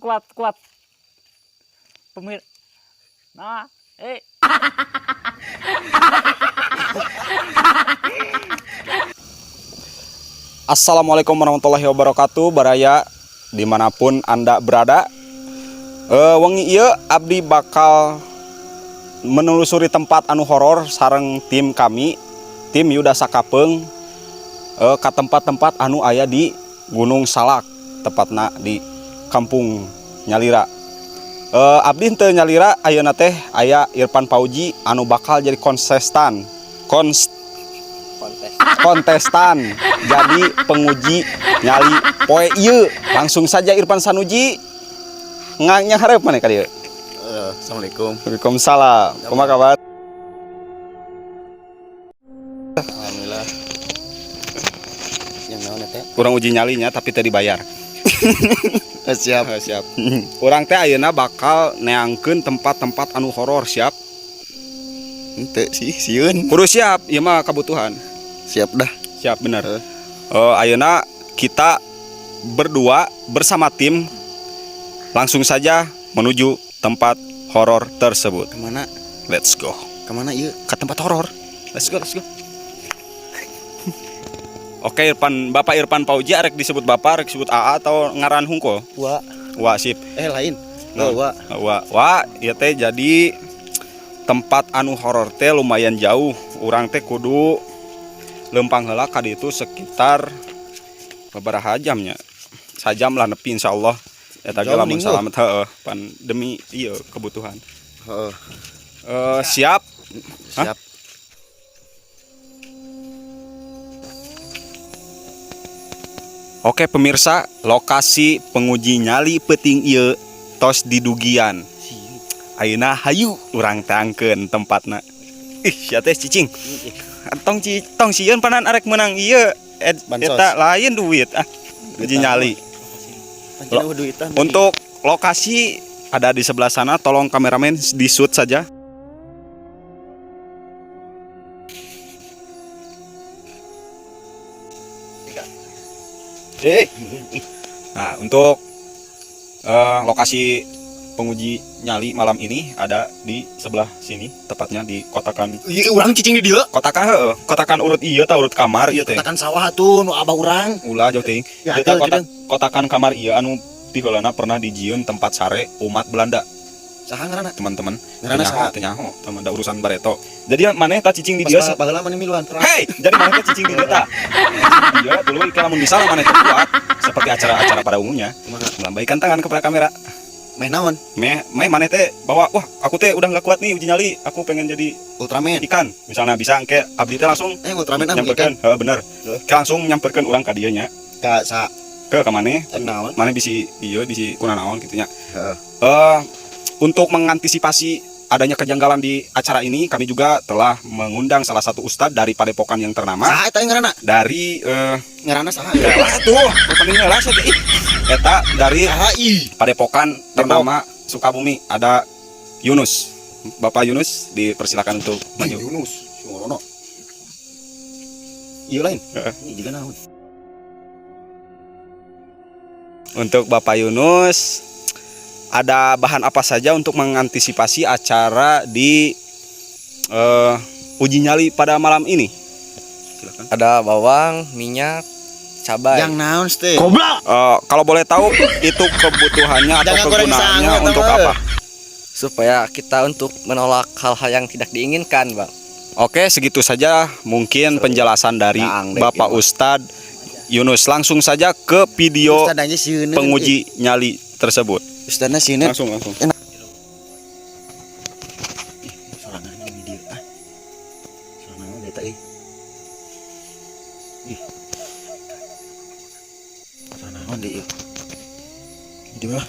Kuat, kuat. Pemir. Nah, eh. Assalamualaikum warahmatullahi wabarakatuh, baraya dimanapun anda berada. Wengi ieu abdi bakal menelusuri tempat anu horor sareng tim kami, tim Yuda Sakapeung, ke tempat-tempat anu aya di Gunung Salak, tepatna di Kampung Nyalira. Abdi henteu nyalira ayeuna teh aya Irfan Pauji anu bakal jadi kontestan. Kontestan jadi penguji nyali poe ieu. Langsung saja Irfan Sanuji nganya hareup maneh ka dieu. Assalamualaikum. Waalaikumsalam. Kumaha kabar? Alhamdulillah. Yang naon teh? Kurang uji nyalinya tapi teu dibayar. Siap. Siap. Urang teh ayeuna bakal neangkeun tempat-tempat anu horor, siap? Henteu sih, sieun. Kudu siap, ieu mah kebutuhan. Siap dah. Siap bener. Ayeuna kita berdua bersama tim langsung saja menuju tempat horor tersebut. Kemana? Let's go. Kemana ieu? Ke tempat horor. Let's go, let's go. Oke Irfan, Bapak Irfan Pauji arek disebut Bapak, arek disebut AA atau ngaran hungkul? Wa. Wa sip. Lain. Nah. Oh, wa. Wa, wa, ieu teh jadi tempat anu horor teh lumayan jauh. Urang teh kudu lempang heula ka ditu sekitar beberapa jamnya. Sajam lah nepi insyaallah. Eta ge Jauh lamun ning, salamet heueuh, pan demi ieu kebutuhan. Heeh. Siap? Hah? Siap. Oke pemirsa, lokasi penguji nyali peuting ieu tos didugian. Ayeuna hayu urang tangkeun tempatna. Ih, sia teh cicing. Tong ci tong sieun panan arek meunang ieu. Bansos. Eta lain duit ah. Uji nyali. Pancen duitan. Untuk lokasi ada di sebelah sana, tolong kameramen di shoot saja. Nah, untuk lokasi penguji nyali malam ini ada di sebelah sini, tepatnya di kotakan. Ieu urang cicing di dieu. Kotakan heueuh, kotakan urut ieu tah urut kamar ieu teh. Kotakan sawah tuh nu abah urang. Ulah jauh teuing. Ya, Ieu teh atuh, kotakan kamar ieu anu ti heulana pernah dijieun tempat sare umat Belanda. Saha ngaranna? Teman-teman. Ngaranna Teu saha? nyaho, teu nyaho, teman da urusan bareto. Jadi maneh tah cicing di dieu. Pas baheula maneh miluan perang. Hei, jadi maneh teh cicing di dieu tah. Cicing di dieu tuluy ke lamun bisa lah maneh teh kuat seperti acara-acara pada umumnya. Kumaha? Melambaikan tangan kepada kamera. Meh naon? Meh, meh maneh teh bawa, wah aku teh udah nggak kuat nih uji nyali, aku pengen jadi Ultraman. ikan. Misalnya bisa engke abdi teh langsung Ultraman ah nyamperkeun, ikan. heeh bener. Heeh. Ke langsung nyamperkeun urang ka dieu nya. Ka sa Ke ka maneh? Naon? Maneh bisi ieu bisi kunanaon kitu nya. Heeh. Untuk mengantisipasi adanya kejanggalan di acara ini, kami juga telah mengundang salah satu ustadz dari padepokan yang ternama. Saha eta ngaranna? Dari ngaranna saha? Lah tuh, bukan lah saya ih. Eta dari Saha ih? padepokan Depok. ternama Sukabumi, ada Yunus. Bapak Yunus dipersilakan untuk maju. Yunus, Sungorono. Iya lain. Heeh. Ini juga naon? Untuk Bapak Yunus, ada bahan apa saja untuk mengantisipasi acara di uji nyali pada malam ini? Silakan. Ada bawang, minyak, cabai. Yang naon teh? Kalau boleh tahu itu kebutuhannya atau Jangan goreng kegunaannya sangu, untuk teman. apa? Supaya kita untuk menolak hal-hal yang tidak diinginkan, Bang. Oke, segitu saja mungkin penjelasan dari Nah, dek, Bapak iya. Ustadz Yunus. Langsung saja ke video Ustadz aja sieun. penguji nyali tersebut. Ustadna sieun. Langsung, langsung. Enak. Sorangan ini dia. Ah. Sorangan eta euy. Ih. Sorangan deui ieu. Di mana?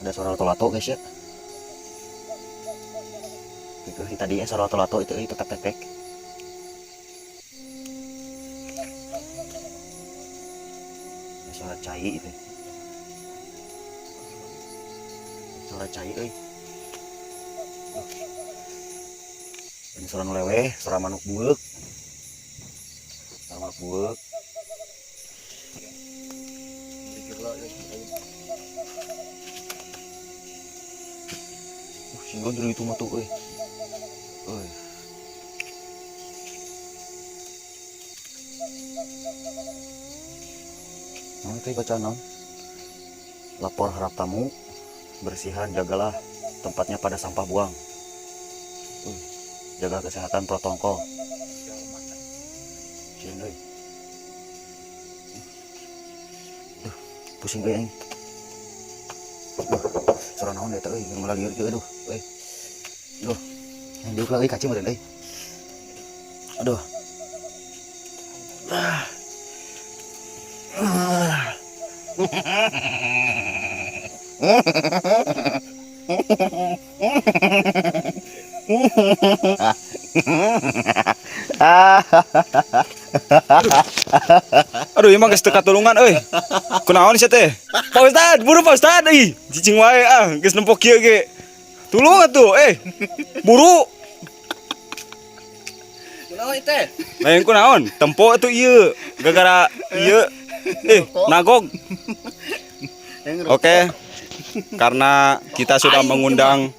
Ada suara lato-lato guys ya. Itu tadi ya suara lato-lato itu euy tetap tek-tek. Ada suara cai itu. Suara cai euy. Ini suara nu leweh, suara manuk bueuk. Suara manuk bueuk. Sieun dulu itu mah tuh euy. Euy. Naon teh bacaan naon? Lapor harap tamu, bersihan jagalah tempatnya pada sampah buang. Jaga kesehatan protokol. Sieun euy. Duh, pusing euy aing. Duh, suara naon eta euy, geus lieur kieu aduh, euy. Duh. Yang diuk lagi kacing meureun euy. Aduh. Ah. Ah. Aduh, ieu mah geus teu katulungan euy. Kunaon sia teh? Pak Ustad, buru Pak Ustad ih. Cicing wae ah, geus nempo kieu ge. Tulung atuh, eh. Buru. Kunaon teh? Lain kunaon? Tempo atuh ieu. Gara-gara ieu nagog. Oke. Karena kita sudah mengundang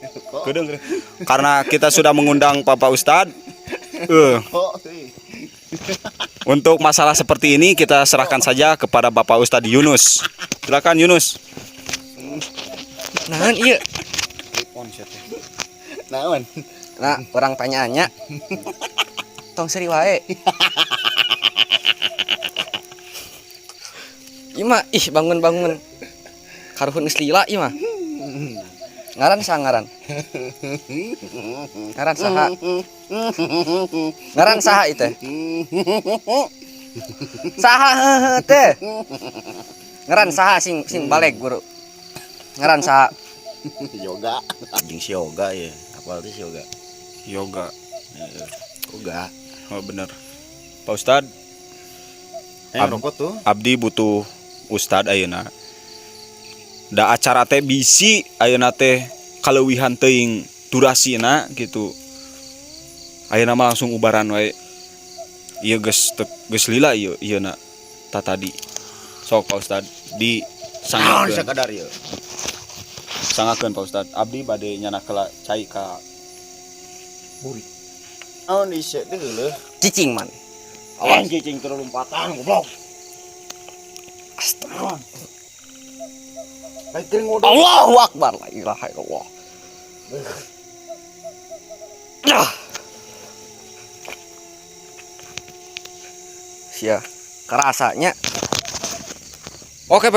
Kedeung, kedeung. Karena kita sudah mengundang Bapak Ustad. Untuk masalah seperti ini kita serahkan saja kepada Bapak Ustadz Yunus. Silakan Yunus. Naon ieu? Naon? Nah, orang tanyaannya. Tong seri wae. Ieu mah ih bangun-bangun. Karuhun geus lila ieu mah. Ngaran saha ngaran? Ngaran saha? Ngaran saha ieu teh? Saha heuheuh teh? Ngaran saha sing sing balik guru? Ngaran saha? Yoga. Anjing si yoga ya. Apa tuh si yoga? Yoga. Yoga. Oh bener. Pak Ustadz, Rokok tuh. Abdi butuh Ustadz ayeuna. Da acara teh bisi ayeuna teh kaleuwihan teuing durasina gitu. Ayeuna mah langsung ubaran wae. Ieu geus geus lila ieu ieuna ta tadi. Sok Pak Ustadz di Naon sangakeun. sakadar ieu? Sangakeun Pak Ustadz. Abdi bade nyanak heula cai ka Burik. Naon isek deuleuh? Cicing man. Awas cicing terus lompatan goblok. Astaga. Baik teuing ngodo. Allahu Akbar, la ilaha illallah. Ah. Sia, kerasanya. Oke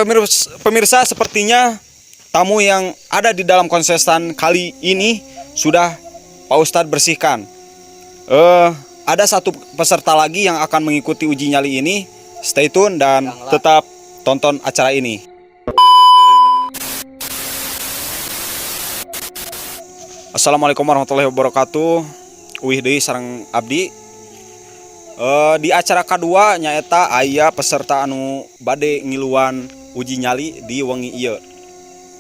pemirsa, sepertinya tamu yang ada di dalam konsestan kali ini sudah Pak Ustadz bersihkan. Ada satu peserta lagi yang akan mengikuti uji nyali ini. Stay tune dan tetap tonton acara ini. Assalamualaikum warahmatullahi wabarakatuh. Uih deui sareng abdi. Di acara kedua nyaeta aya peserta anu bade ngiluan uji nyali di wengi ieu.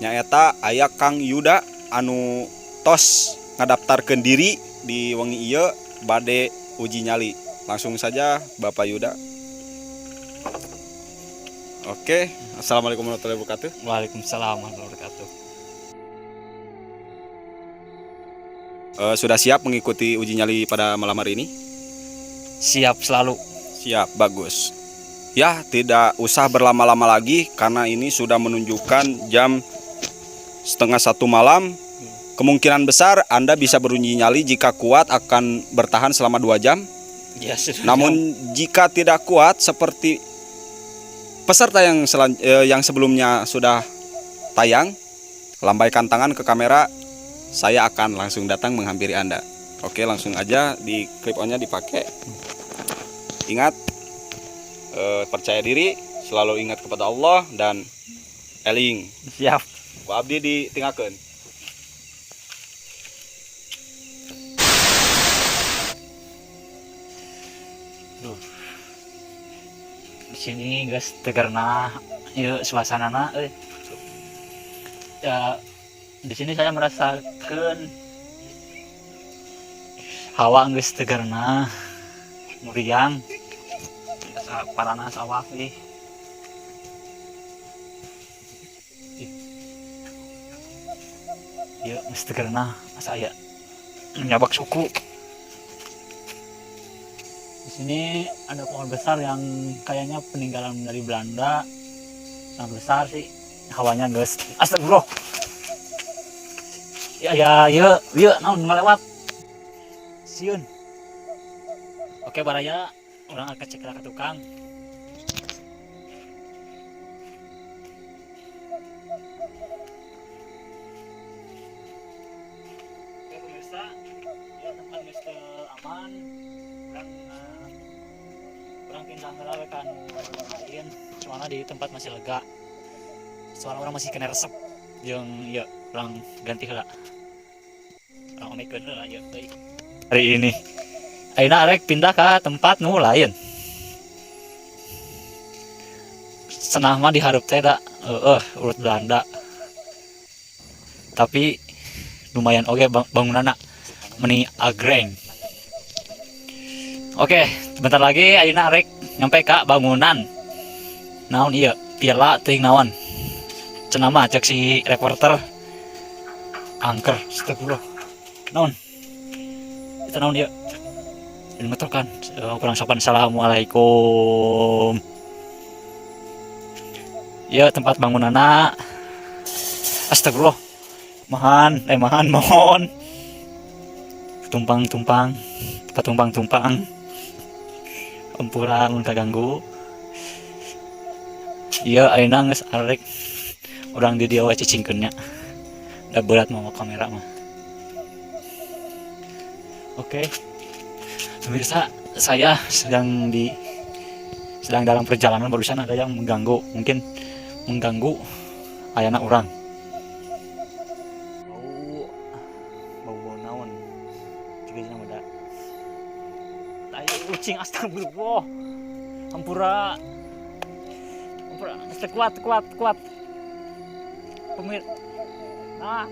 Nyaeta aya Kang Yuda anu tos ngadaftarkeun diri di wengi ieu bade uji nyali. Langsung saja Bapak Yuda. Oke, assalamualaikum warahmatullahi wabarakatuh. Waalaikumsalam warahmatullahi wabarakatuh. Sudah siap mengikuti uji nyali pada malam hari ini? Siap selalu. Siap, bagus. Ya, tidak usah berlama-lama lagi karena ini sudah menunjukkan jam 12.30 malam. Kemungkinan besar Anda bisa beruji nyali jika kuat akan bertahan selama 2 jam. Ya, sudah. Namun jika tidak kuat seperti peserta yang yang sebelumnya sudah tayang, lambaikan tangan ke kamera, saya akan langsung datang menghampiri Anda. Oke, langsung aja di clip on-nya dipakai. Ingat, percaya diri, selalu ingat kepada Allah dan eling. Siap. Ku abdi ditinggalkeun. Duh. Di sini guys tegerna ieu suasanana euy. Ya, di sini saya merasakan hawa geus tegerna muriang. Biasa parana sawah ih. Ih. Ya mesti karena saya nyabak suku. Di sini ada pohon besar yang kayaknya peninggalan dari Belanda. Sangat besar sih hawanya, guys. Astagfirullah. Ya ya ya ya, naon ngelewat. Sieun. Oke baraya, urang akan cek ke tukang. Oke pemirsa, ya tempat geus teu aman. Urang urang pindah heula we ka anu lain. Soalnya di tempat masih lega. Soalnya urang masih kena resep jeung ieu, urang ganti heula. Urang omekeun heula ieu euy. Hari ini ayeuna arek pindah ke tempat nu lain. Cenah mah dihareup teh da heueuh urut Belanda. Tapi lumayan oge bangunanna meni agreng. Oke, bentar lagi ayeuna arek nyampe ka bangunan. Naon ieu? Piala teuing naon. Cenah mah cek si reporter angker. Astagfirullah. Naon? Itu naon ieu? Ini kan kurang sopan. Assalamualaikum. Ya tempat bangunanna. Astagfirullah. Mahan, mahan mohon. Tumpang-tumpang, tempat tumpang-tumpang. Ampura mun kaganggu. Iya ayeuna geus arek urang di dieu we cicingkeun nya. Da berat mau kamera mah. Oke. Pemirsa, saya sedang dalam perjalanan, barusan ada yang mengganggu, mungkin mengganggu ayana urang. Bau bau bau naon? Juga jeung da. Tai ucing, astagfirullah. Ampura. Ampura, kuat kuat kuat. Pemir. Nah,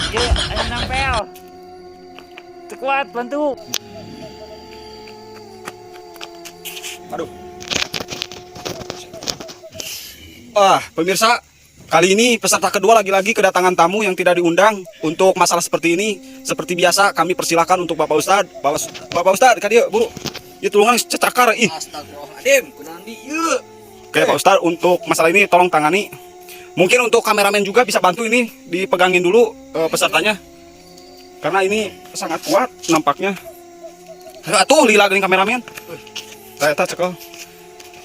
Yuk, ayo nempel. Kuat, bantu. Aduh. Wah, pemirsa, kali ini peserta kedua lagi-lagi kedatangan tamu yang tidak diundang. Untuk masalah seperti ini, seperti biasa kami persilakan untuk Bapak Ustadz. Bapak Ustadz, ka dieu, buru. Ieu tulungan cecakar ih. Astagfirullahaladzim, kunaon di ieu? Oke, Pak Ustadz, untuk masalah ini tolong tangani. Mungkin untuk kameramen juga bisa bantu ini dipegangin dulu pesertanya. Karena ini sangat kuat nampaknya. Atuh lila geuning kameramen. Tah eta cekel.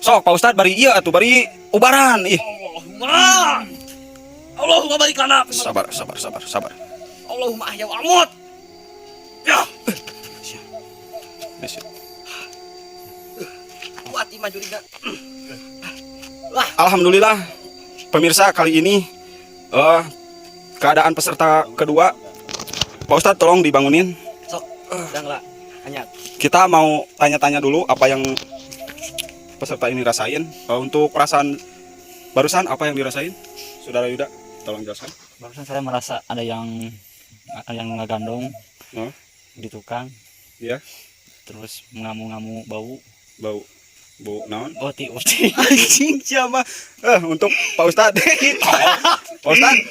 Sok Pak Ustadz bari ieu atuh bari ubaran ih. Allahumma. Allahumma barik lana. Sabar, sabar, sabar, sabar. Allahumma ahya wa amut. Ya, Bisa. kuat imah juriga. Alhamdulillah pemirsa, kali ini keadaan peserta kedua, Pak Ustadz tolong dibangunin. Sok, dang lah. Anyar. Kita mau tanya-tanya dulu apa yang peserta ini rasain. Untuk perasaan barusan apa yang dirasain? Saudara Yuda, tolong jelaskan. Barusan saya merasa ada yang ngegandong Huh? di tukang. Iya. Terus mengamu-ngamu bau. Bau bau naon? Oh, ti uti. Anjing siapa? Untuk Pak Ustadz. Pak Ustadz,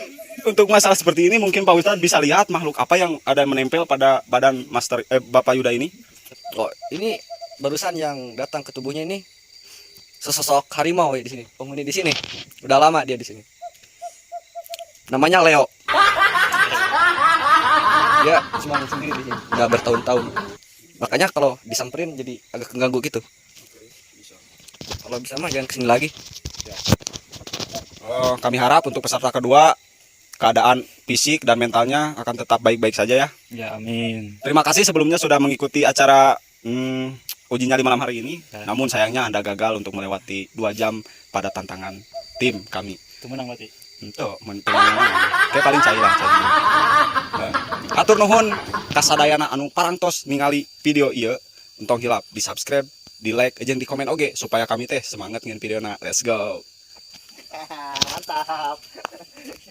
untuk masalah seperti ini mungkin Pak Ustadz bisa lihat makhluk apa yang ada menempel pada badan Master Bapak Yuda ini. Oh, ini barusan yang datang ke tubuhnya ini sesosok harimau ya di sini, penghuni di sini. Udah lama dia di sini. Namanya Leo. Dia cuma sendiri di sini, udah bertahun-tahun. Makanya kalau disamperin jadi agak keganggu gitu. Kalau bisa mah jangan kesini lagi. Kami harap untuk peserta kedua keadaan fisik dan mentalnya akan tetap baik-baik saja ya. Ya, amin. Terima kasih sebelumnya sudah mengikuti acara uji nyali malam hari ini. Ya. Namun sayangnya Anda gagal untuk melewati 2 jam pada tantangan tim kami. Itu menang berarti. Untuk kayak paling cair lah cair. Nah, hatur nuhun kasadayana anu parantos ningali video ieu, entong hilap di subscribe, di like, jeung di komen oge supaya kami teh semangat ngin videona. Let's go. Mantap.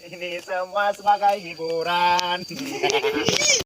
Ini semua sebagai hiburan.